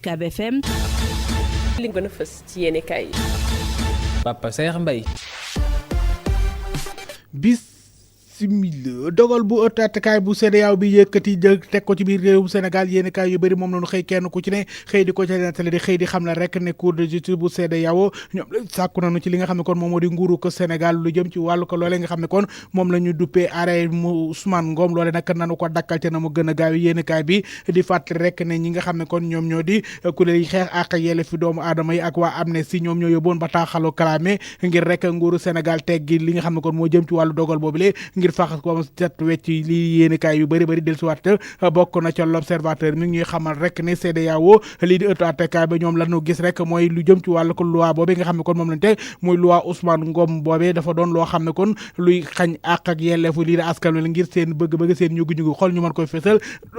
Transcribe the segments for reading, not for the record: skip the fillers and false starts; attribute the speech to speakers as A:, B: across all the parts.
A: UCAB FM.
B: li gën a fës ci yéenekaay yi.
C: Papa Saer Mbaye.
D: dogal bu ëtt attekaay bu CEDEAO bi yëkkati teg ko ci biir réewum Sénégal yéenekaay yu bëri moom lañu xëy kenn ku ci ne xëy di ko ca nettali di xëy di xam ne rek ne cour de justice bu CEDEAO ñoom sàkku nañu ci li nga xam ne kon moom moo di nguuru ko Sénégal lu jëm ci wàllu ko loolee nga xam ne kon moom la ñu duppee arrêt mu Ousmane Ngom loole nag nanu ko dakkal te na mu gën a gaaw yéenekaay bi di fàttali rek ne ñi nga xam ne kon ñoom ñoo di kuréel yi xeex ak yelleefu doomu aadama yi ak waa Amnesty ñoom ñoo yóbboon bataaxalu clamé ngir rek nguuru Sénégal teggi li nga xam ne kon moo jëm ci wàllu dogal boobule ngir faxas ko set wecc lii yéenekaay yu bëri dellusiwaat bokk na ca l'observateur mi ngi ñuy xamal rek ne CEDEAO lii di ëttu attekaay ba ñoom lañu gis rek mooy lu jëm ci wàllu ko loi boobee nga xam ne kon moom lañ teg muy loi Ousmane Ngom boobee dafa doon loo xam ne kon luy xañ àq ak yelleefu lii di askan wi ngir seen bëgg-bëgg seen ñugu-ñugu xool ñu mën koy fésal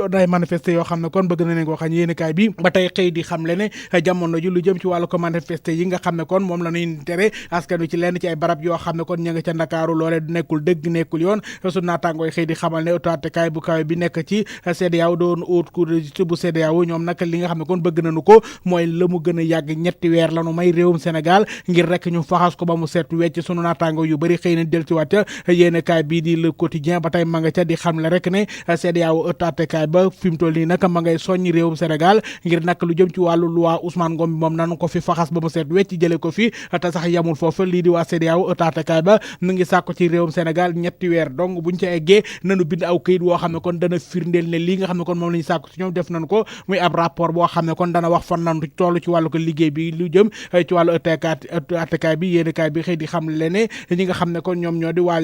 D: day manifester yoo xam ne kon bëgg na leen ko xañ yéenekaay bi ba tey xëy di xam le ne jamono ji lu jëm ci wàllu ko manifester yi nga xam ne kon moom la ñuy tere askan wi ci lenn ci ay barab yoo xam ne kon ña nga ca Ndakaaru loole nekkul dëgg nekkul yoon naataangooy xëy di xamal ne ëttu attekaay bu kawe bi nekk ci CEDEAO doon haute cour de justice bu CEDEAO ñoom nag li nga xam ne kon bëgg nañu ko mooy la mu gën a yàgg ñetti weer lañu may réewum Sénégal ngir rek ñu faxas ko ba mu set wecc sunu naataangoo yu bëri xëy na del ci waat yéenekaay bii di le quotidien ba tey ma nga ca di xam le rek ne CEDEAO ëttu attekaay ba fi mu toll nii nag ma ngay soññ réewum Sénégal ngir nag lu jëm ci wàllu loi Ousmane Ngom bi moom nanu ko fi faxas ba mu set wecc jële ko fi te sax yamul foofu lii di waa CEDEAO ëttu attekaay ba mu ngi sàkko ci réewum Sénégal ñetti weer donc buñ ca eggee nanu bind aw këyit woo xam ne kon dana firndeel ne lii nga xam ne kon moom la ñu sàkku ci ñoom def nañu ko muy ab rapport boo xam ne kon dana wax fan nanu toll ci wàllu ko liggéey bi lu jëm ci wàllu attekaay bi yéenekaay bi xëy di xam le ne ñi nga xam ne kon ñoom ñoo di waa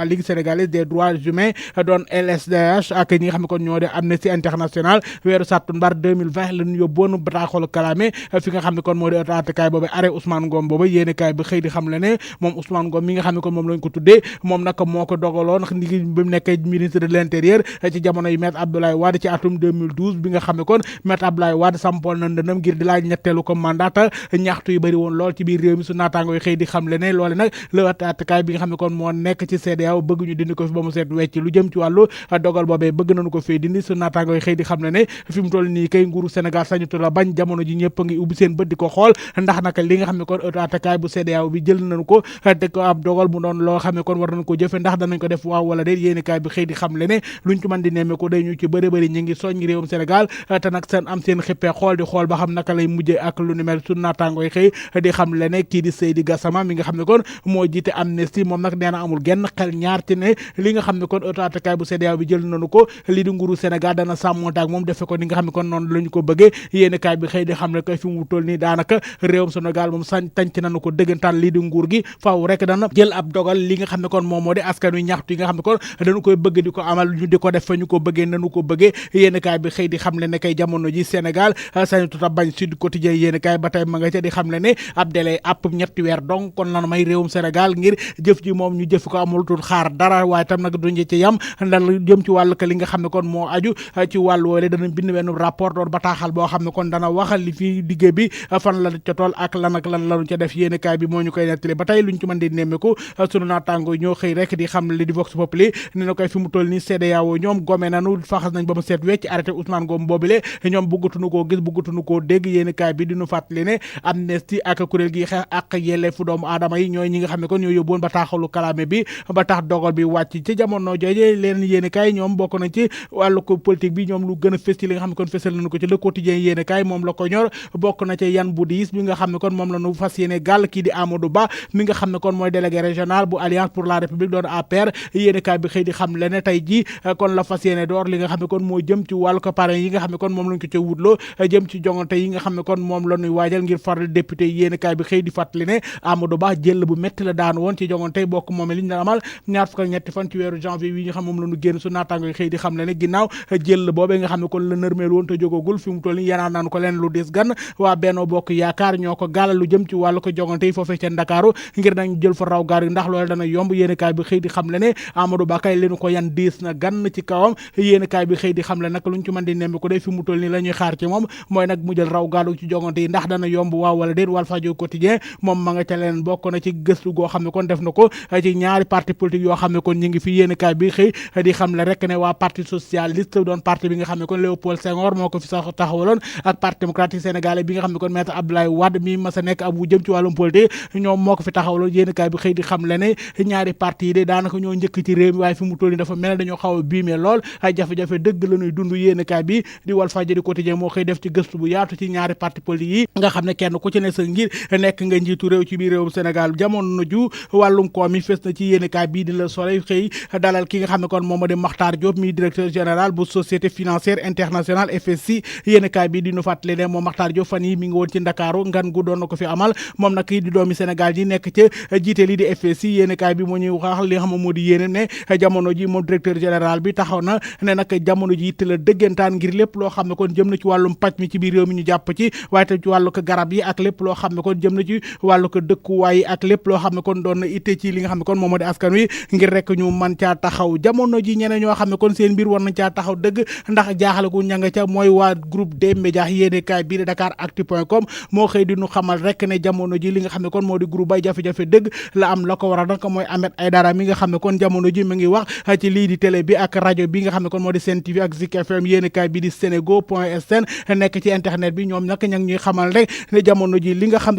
D: Ligue sénégalaise des droits humains doon LSDH ak ñi nga xam ne kon ñoo di Amnesty International weeru sàttumbar 2020 la ñu yóbboon bataaxalu kalaame fi nga xam ne kon moo di attekaay boobu arrêt Ousmane Ngom boobu yéenekaay bi xëy di xam le ne moom Ousmane Ngom mi nga xam ne kon moom lañ ko tuddee moom nag moo ko dogaloon bi mu nekkee ministre de l'intérieur ci jamono yi maître Abdoulaye Wade ci atum 2012 bi nga xam ne kon maître Abdoulaye Wade sampoon na ndëndam ngir di laaj ñetteelu ko mandat ñaxtu yu bëri woon lool ci biir réew mi su naataango yi xëy di xam le ne loole nag la attekaay bi nga xam ne kon moo nekk ci CEDEAO bëgg ñu dindi ko fi ba mu seet wecc lu jëm ci wàllu dogal boobee bëgg nañu ko fee dindi su naataango yi xëy di xam le ne fi mu toll nii kay nguuru Sénégal sañutu la bañ jamono ji ñëpp a ngi ubbi seen bët di ko xool ndax nag li nga xam ne kon attekaay bu CEDEAO bi jël nañu ko te ko ab dogal bu doon loo xam ne kon war nañu ko jëfe ndax danañ ko def waaw wala déet yéenekaay bi xëy di xam le ne luñ ci mën di nemme ko day ñu ci bëri ñi ngi soññ réewum Sénégal te nag seen am seen xippee xool di xool ba xam naka lay mujjee ak lu ni mel su naataangooy xëy di xam le ne kii di Seydi Gassama mi nga xam ne kon moo jiite Amnesty moom nag nee na amul genn xel ñaar ci ne li nga xam ne kon attekaay bu CEDEAO bi jël nañu ko lii di nguuru Sénégal dana sàmmonte ak moom defe ko ni nga xam ne kon noonu lañu ko bëggee yéenekaay bi xëy di xam ne koy fi mu toll nii daanaka réewum Sénégal moom tànc nañu ko dëggantaan lii di nguur gi faaw rek dana jël ab dogal li nga xam ne kon moom moo di askan wi ñaxtu yi nga xam ne kon dañu koy bëgg di ko amal ñu di ko def fa ñu ko bëggee nanu ko bëggee yéenekaay bi xëy di xam le ne kay jamono ji Sénégal sañu tuta bañ Sud Quotidien yéenekaay ba tey ma nga ca di xam le ne ab délai app ñetti weer donc kon lanu may réewum Sénégal ngir jëf ji moom ñu jëf ko amulutul xaar dara waaye tam nag duñu ci yam ndax jëm ci wàllu li nga xam ne kon moo aju ci wàllu woole dana bind benn rapport doon bataaxal boo xam ne kon dana waxal li fi liggéey bi fan la ca tool ak lan lañu ca def yéenekaay bi moo ñu koy nettali ba tey luñ ci mën di nemmeeku sunu naataango ñoo xëy rek di xam li di Vox Populi ne na koy fi mu toll ni CEDEAO ñoom gome nanu faxas nañ ba mu seet wecc arrêté Ousmane Ngom boobule ñoom bëggatuñu koo gis bëggatuñu koo dégg yéenekaay bi diñu fàttali ne Amnesty ak kuréel gi xeex ak yelleefu doomu aadama yi ñooy ñi nga xam ne kon ñoo yóbboon bataaxalu kalaame bi ba tax dogal bi wàcc ci jamono jooje leen yéenekaay ñoom bokk nañ ci wàllu ko politique bi ñoom lu gën a fës ci li nga xam ne kon fësal nañu ko ci Le Quotidien yéenekaay moom la ko ñor bokk na ci yan bu diis bi nga xam ne kon moom la ñu fas yéene gàll kii di Amadou Ba mi nga xam ne kon mooy délégué régional bu Alliance pour la République doon APR yéenekaay bi xëy di xam le ne tey ji kon la fas yéene door li nga xam ne kon moo jëm ci wàllu ko parrain yi nga xam ne kon moom lañ ko ca wutloo jëm ci jongante yi nga xam ne kon moom la ñuy waajal ngir faral député yéenekaay bi xëy di fàttali ne Amadou Ba jël bu métti la daan woon ci jongante bokk moom li ñu amal ñaar fukk ak ñetti fan ci weeru janvier wi nga xam moom la ñu génn su naataango yi xëy di xam le ne ginnaaw jël boobee nga xam ne kon la nërmeel woon te jógagul fi mu toll nii yanaan naan ko leen lu des gan waa Benno Bokk Yaakaar ñoo ko gàllal lu jëm ci wàllu ko jongante yi foofee ca Ndakaaru ngir nañ jël fa raw gaar yi ndax loolu dana yomb yéenekaay bi xëy di xam le ne Amadou Ba kay leen ko yan diis na gan ci kawam yéen kaay bi xëy di xam le nag luñ ci mën di nemmi ko day fi mu toll nii la ñuy xaar ci moom mooy nag mu jël raw gàddu ci jongante yi ndax dana yomb waaw wala déet Walfadjri quotidien moom ma nga ca leen bokk na ci gëstu goo xam ne kon def na ko ci ñaari parti politique yoo xam ne kon ñu ngi fi yéen kaay bi xëy di xam le rek ne waa parti socialiste doon parti bi nga xam ne kon Léopold Senghor moo ko fi sax taxawaloon ak parti démocratique sénégalais bi nga xam ne kon maître Abdoulaye Wade mi mas a nekk ab wu jëm ci wàllum politique ñoom moo ko fi taxawaloon yéen kaay bi xëy di xam le ne ñaari parti yi de daanaka ñoo njëkk ci réew mi waaye fi mu toll nii dafa mel dañoo xaw a biime lool ay jafe-jafe dëgg la ñuy dund yéen kaay bi di Walfadjri quotidien moo xëy def ci gëstu bu yaatu ci ñaari parti politique yi nga xam ne kenn ku ci ne sa ngir nekk nga njiitu réew ci biir réewum Sénégal jamono ju wàllum koom yi fes na ci yéen kaay bii di Le Soleil xëy dalal ki nga xam ne kon moom moo di Makhtar Diop mi directeur général bu société financière internationale FSI yéen kaay bi di nu fàttali ne moom Makhtar Diop fan yi mi ngi woon ci Ndakaaru ngan gu doon na ko fi amal moom nag di doomi Sénégal ji nekk ca jiite lii di FSI yéen kaay bi moo ñuy wax li nga xam moo di yéene ne jamono ji moom directeur général bi taxaw na ne nag jamono ji it la dëggantaan ngir lépp loo xam ne kon jëm na ci wàllum paj mi ci biir réew mi ñu jàpp ci waaye tam ci wàllu ko garab yi ak lépp loo xam ne kon jëm na ci wàllu ko dëkkuwaay yi ak lépp loo xam ne kon doon na itte ci li nga xam ne kon moom moo di askan wi ngir rek ñu mën caa taxaw jamono ji ñeneen ñoo xam ne kon seen mbir war nañ caa taxaw dëgg ndax jaaxale gu ña nga ca mooy waa groupe des médias yéene kaay bii de Dakaractu.com moo xëy di ñu xamal rek ne jamono ji li nga xam ne kon moo di groupe bay jafe-jafe dëgg la am la ko waral nag mooy Ahmed Aïdara mi nga xam ne kon jamono ji mi ngi wax ci lii di télé bi ak rajo bi nga xam ne kon moo di Sen TV ak Zik FM yéene kaay bi di Senego.sn nekk ci internet bi ñoom nag ña ngi ñuy xamal rek ne jamono ji li nga xam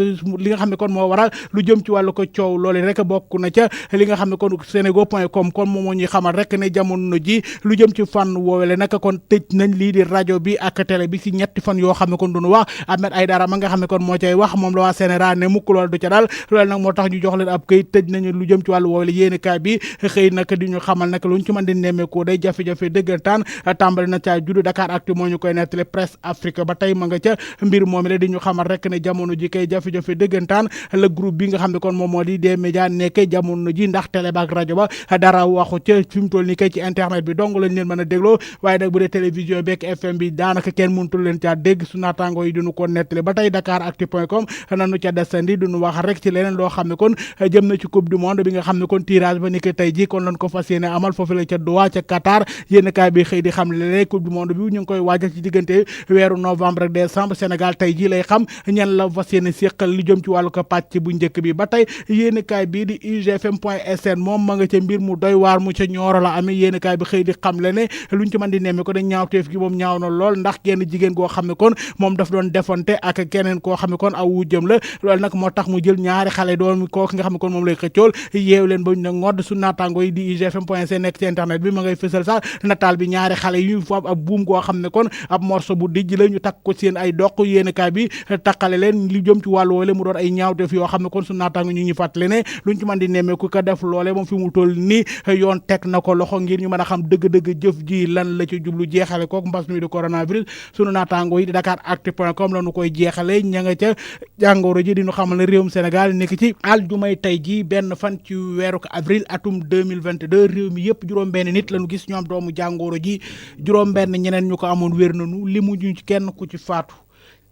D: ne kon moo waral lu jëm ci wàllu ko coow loole rek bokk na ca li nga xam ne kon Senego.com kon moom moo ñuy xamal rek ne jamono ji lu jëm ci fànn woowele nag kon tëj nañ lii di rajo bi ak télé bi ci ñetti fan yoo xam ne kon duñu wax Ahmed Aïdara ma nga xam ne kon moo cay wax moom la waa Sénéra ne mukk loolu du ca daal loolu nag moo tax ñu jox leen ab këy tëj nañu lu jëm ci wàllu woowele yéene kaay bi xëy nag di ñu xamal nag luñ ci mën di nemmeeku day jafe-jafe dëggantaan tàmbali na caa judd Dakaractu moo ñu koy nettali Presse Afrique ba tey ma nga ca mbir moom la di ñu xamal rek ne jamono ji kay jafe-jafe dëggantaan la groupe bi nga xam ne kon moom moo di des médias nekkee jamono ji ndax télé ba ak rajo ba dara waxu ca fi mu toll nii kay ci internet bi dong lañ leen mën a dégloo waaye nag bu dee télévision beeg FM bi daanaka kenn mënutul leen caa dégg su naataango yi duñu ko nettali ba tey Dakaractu.com nanu ca desandi duñu wax rek ci leneen loo xam ne kon jëm na ci coupe du monde bi nga xam ne kon tirage ba ni ki tey ji kon lañ ko fas yéene amal foofu la ca Doha ca Qatar yéen kaay bi xëy di xam le coupe du monde bi ñu ngi koy waajal ci diggante weeru novembre ak décembre Sénégal tey ji lay xam ñan la fas yéene séqal li jëm ci wàllu ko pàcc bu njëkk bi ba tey yéen kaay bii di UGFM.sn moom ma nga ca mbir mu doy waar mu ca ñooro la amee yéen kaay bi xëy di xam le ne luñ ci mën di nemme ko dañ ñaawteef gi moom ñaaw na lool ndax genn jigéen goo xam ne kon moom daf doon defante ak keneen koo xam ne kon aw wujjëm la loolu nag moo tax mu jël ñaari xale doon kooku nga xam ne kon moom lay xëccool yeew leen ba ñu ne ngodd su naataango yi di UGFM.sn nekk ci internet bi ma ngay fësal sax nataal bi ñaari xale yu foofu ab buum goo xam ne kon ab morceau bu dijj la ñu takk ko seen ay doq yéen kaay bi takkale leen li jëm ci wàllu woole mu doon ay ñaawteef yoo xam ne kon su naataango ñu ngi fàttali ne luñ ci mën di nemmeeku ko def loole moom fi mu toll nii yoon teg na ko loxo ngir ñu mën a xam dëgg-dëgg jëf ji lan la ci jublu jeexale kook mbas mi di coronavirus sunu naataango yi di Dakaractu.com la ñu koy jeexale ña nga ca jàngoro ji di ñu xamal ne réewum Sénégal nekk ci aljumay tey ji benn fan ci weeru avril atum 2022 réew mi yëpp juróom-benn nit lañu gis ñoom doomu jàngoro ji juróom-benn ñeneen ñu ko amoon wér nañu li mu ñu kenn ku ci faatu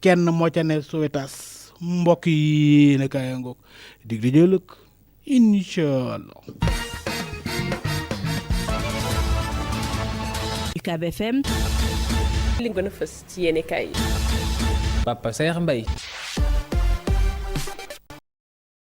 D: kenn moo ca ne Sowétas mbokk yi ne kaay ngoog dig di jëlëk inshallah.
B: UCAB FM li gën a fës ci yéene kaay
C: Papa Saer Mbaye